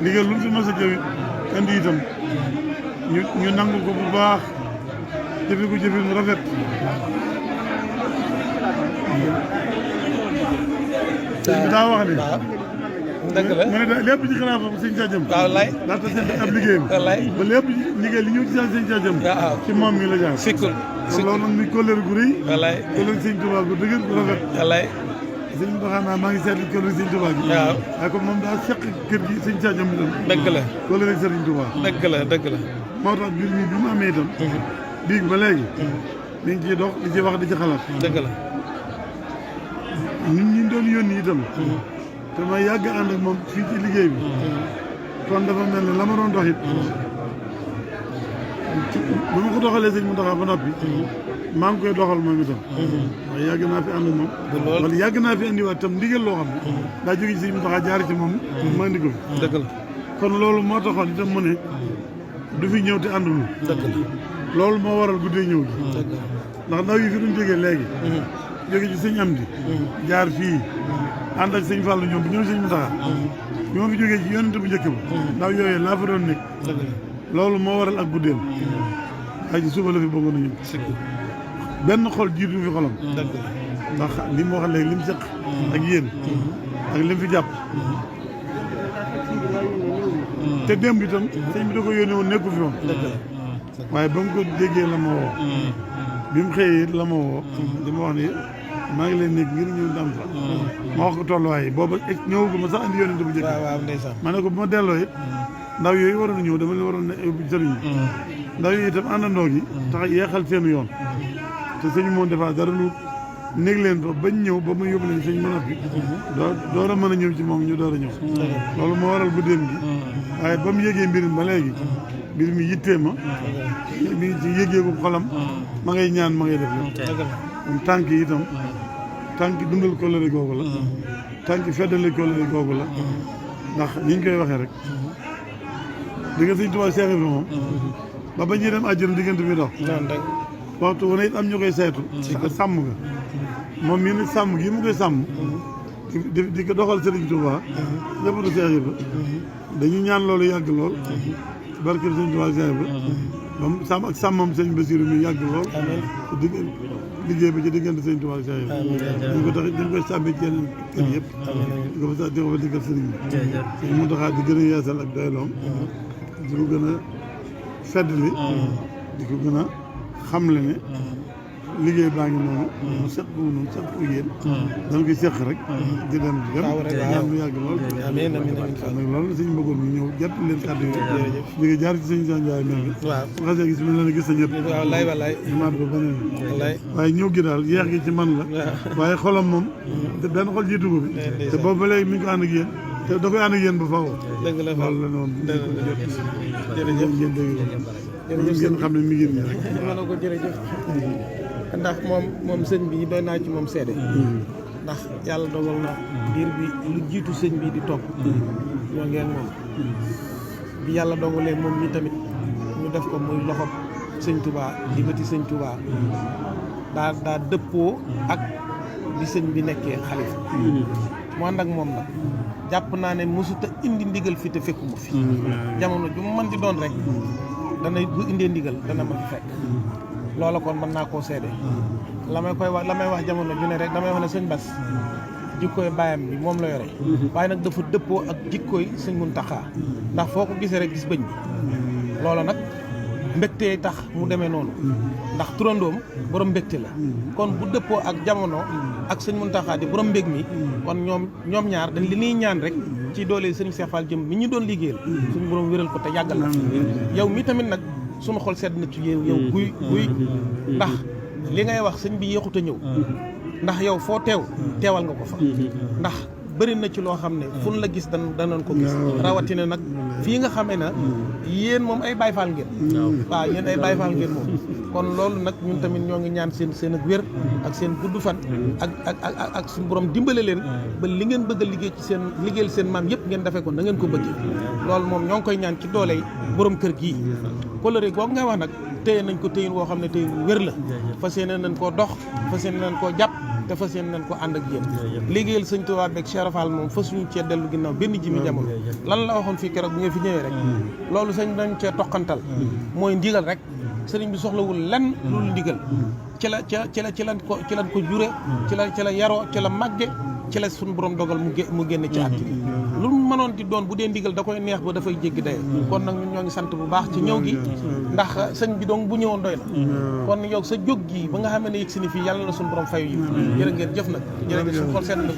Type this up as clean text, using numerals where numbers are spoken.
ndigal lu fi mos a jëwi andi itam ñu nangu ko bu baax jëfe ko jëfe mu rafet bi daa wax ni dëgg la mu ne lépp ci xalaat sëñ Sadio Deme wallaay laata seen ab liggéeyam wallaay ba lépp liggéey li ñëw ci sëñ Sadio Deme ci moom mi la jaar sikkul loolu nag muy kóllëre gu rëy wallaay kóllëre sëñ Tuubaa gu dëgër gu rafet wallaay sëñ Mountakha naa maa ngi seetlu kóllëre sëñ Tuubaa gi waaw waaye comme moom daa seq kër gi sëñ Sadio Deme itam dëgg la kóllëre sëriñ Tuubaa dëgg la moo tax mbir mi bi mu amee itam biig ba léegi mi ngi ciy dox di ci wax di ci xalaat dëgg la nit ñi doon yónni itam te ma yàgg ànd ak moom fii ci liggéey bi kon dafa mel ne la ma doon dox it bu ma ko doxalee sëñ Mountakha ba noppi maa ngi koy doxal moom itam waaye yàgg naa fi ànd ak moom wala yàgg naa fi indiwaat itam ndigal loo xam ne daa jóge ci sëñ Mountakha jaar ci moom ma indi ko fi dëgg la kon loolu moo taxoon itam mu ne du fi ñëw te àndul dëgg la loolu moo waral guddee ñëw gi ndax ndaw yi fi duñ jógee léegi jóge ci sëñ Amdi jaar fii ànd ak sëñ Fallou ñoom bu ñëw sëñ Mountakha bi ma fi jógee ci yonente bu njëkk ba ndaw yooyu laa fa doon nekk loolu moo waral ak guddeel ay ci suba la fi bëggoon a ñëw benn xol jiitu fi xolam ndax li mu wax léegi li mu seq ak yéen ak li mu fi jàpp te démb itam sëñ bi da ko yónnee woon nekku fi woon waaye ba mu ko déggee la ma woo bi mu xëyee la ma woo di ma wax ni maa ngi leen nekk ngir ñëw dam fa ma wax ko tolluwaay yi booba ñëwagu ma sax andi yónnente bu njëkk ma ne ko bu ma delloo it ndaw yooyu waroon a ñëw dama leen waroon ne sëriñ ndaw yooyu itam àndandoo gi tax yeexal seenu yoon te sëñ moom defaa dara lu néeg leen fa bañ ñëw ba ma yóbbu leen sëñ mën a fi door a mën a ñëw ci moom ñu door a ñëw loolu moo waral guddeem gi waaye ba mu yégee mbirum ba léegi mbir mi yittee ma mi ngi ci yégeeku xolam ma ngay ñaan ma ngay def lépp moom tànk yi itam tànk dundal kóllëre googu la tànk feddale kóllëre googu la ndax ni ñu koy waxee rek di nga sëñ Tuubaa Seex Ibra moom ba ba ñuy dem àjjana diggante bi dox waxtu wane it am ñu koy saytu ak sàmm nga moom mii nag sàmm gii mu koy sàmm di ko doxal Sëriñ Tuubaa léppatu Seex Ibra dañuy ñaan loolu yàgg lool barke sëñ Tuubaa Seex Ibra ba mu sàmm ak sàmmam sëñ Basiru mi yàgg lool liggéey ba ci diggante sëñ Tuubaa Seex Ibra ñu ko tax ñu koy sàmmee ci yeneen kër yëpp di ko fa diggal sëriñ bi sëñ Muntaxaa di gën a yeesal ak doyloom di ko gën a feddali di ko gën a xamle ne liggéey baa ngi noonu mu seq ko noonu seq ko yéen dañ koy seq rek di dem di dem ñaan mu yàgg lool amiin nag loolu sëñ bëggoon ñu ñëw jot leen kàddu yi ñu ngi jaar ci sëñ Jean Ndiaye mel bi su xasee gis mel na ne gis sa ñëpp wallaay maat ba beneen waaye ñëw gi daal yeex gi ci man la waaye xolam moom benn xol jiitu ko bi te boobu ba léegi mi ngi ko ànd ak yéen te da koy ànd ak yéen ba faaw dëgg la loolu la noonu jërëjëf ngeen dégg ngeen xam ne mi ngi nii rek ma ne ko jërëjëf ndax moom sëñ bi doy naa ci moom seede ndax yàlla dogal na diir bi lu jiitu sëñ bi di topp ñoo ngeen moom bi yàlla dogalee moom mi tamit ñu def ko muy loxob sëñ Touba di bëti sëñ Touba daa dëppoo ak bi sëñ bi nekkee xalifa mu ànd ak moom nag jàpp naa ne mosut a indi ndigal fi te fekkuma fi jamono ju mu mën di doon rek dana bu indee ndigal dana ma fi fekk loola kon mën naa koo seede la may wax jamono ju ne rek damay wax ne sëñ Bass jikkooy baayam bi moom la yore waaye nag dafa dëppoo ak jikkooy sëñ Muntaxa ndax foo ko gisee rek gis bëñ bi loola nag mbégte tax mu demee noonu ndax turandoom borom mbégte la kon bu dëppoo ak jamono ak sëñ Muntaxa di borom mbég mi kon ñoom ñaar dañ li ñuy ñaan rek ci doole sëñ Cheikh Fall jëm mi ñu doon liggéeyal suñu borom wéral ko te yàggal la yow mi tamit nag suñu xol sedd na ci yow guy ndax li ngay wax sëñ bi yéexut a ñëw ndax yow foo teewal nga ko fa ndax bëri na ci loo xam ne fu la gis danañ ko gis rawatina nag fii nga xamee na yéen moom ay Baay Faal ngeen waaw yéen ay Baay Faal ngeen moom kon loolu nag ñun tamit ñoo ngi ñaan seen ak wér ak seen gudd fan ak suñu borom dimbale leen ba li ngeen bëgg a liggéey ci seen liggéeyal seen maam yëpp ngeen defee ko na ngeen ko bëggee loolu moom ñoo ngi koy ñaan ci dooley borom kër gii coloré googu ngay wax nag téye nañ ko téyin woo xam ne téyin wér la fas yéene nañ koo dox fas yéene nañ koo jàpp te fas yéene nañ ko ànd ak yéen liggéeyal sëñ Tuubaa beeg Cheikh Fall moom fas ñu cee dellu ginnaaw benn jimi jamono lan la waxoon fii keroog bu nga fi ñëwee rek loolu sëñ dañ cee toqantal mooy ndigal rek sëriñ bi soxlawul lenn loolu ndigal ci lan ko jure ci la yaroo ci la màgge ci la suñu borom dogal mu génn ci àtti lu mu mënoon di doon bu dee ndigal da koy neex ba dafay jéggi daye kon nag ñun ñoo ngi sant bu baax ci ñëw gi ndax sëñ bi dong bu ñëwoon doy na kon yow sa jóg gi ba nga xam ne yëg si ni fii yàlla na suñu borom fayu yi jërë ngeen jëf nag jërë ngeen suñu xol seen na